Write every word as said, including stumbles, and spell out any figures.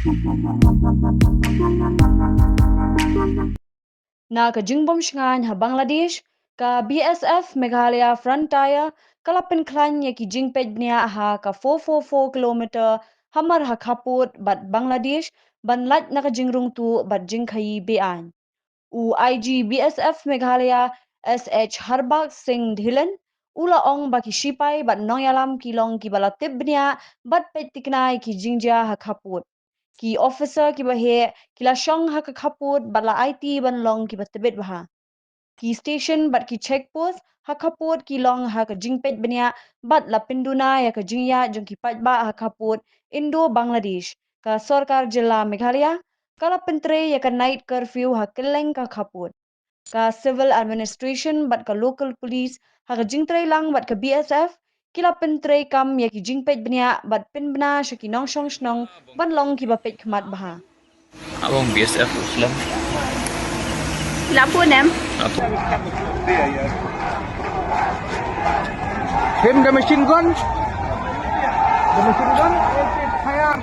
Na ka jingbym shngaiñ ha Bangladesh, ka B S F Meghalaya Frontier ka la pynkhlaiñ ïa ki jingpeit bniah ha ka four four four kilometer hamar ha khappud bad Bangladesh ban lait na ka jingrung tuh bad jingkhaïi be-aiñ. U I G B S F Meghalaya S H Harbakh Singh Dhillon u la ong ba ki shipai bad nongïalam ki long kiba la tip bniah bad peit tikna ïa ki jingjia ha khappud. Ki officer kiba heh ki la shong ha ka khappud bad la aiti ban long kiba tbit bha. Ki station bad ki checkpost ha khappud ki long ha ka jingpeit bniah bad la pynduna ïa ka jingïaid jong ki paidbah ha khappud Indo-Bangladesh. Ka sorkar jylla Meghalaya ka la pyntrei ïa ka night curfew ha kylleng ka khappud. Ka civil administration bad ka local police ha ka jingtrei lang bad ka B S F ki la pyntrei kam ïa ki jingpeit bniah bad pynbna sha ki nongshong shnong ban long kiba peit khmat bha. Abang B S F Islam. Lapu nem. Him the machine gun. The machine gun. Fire.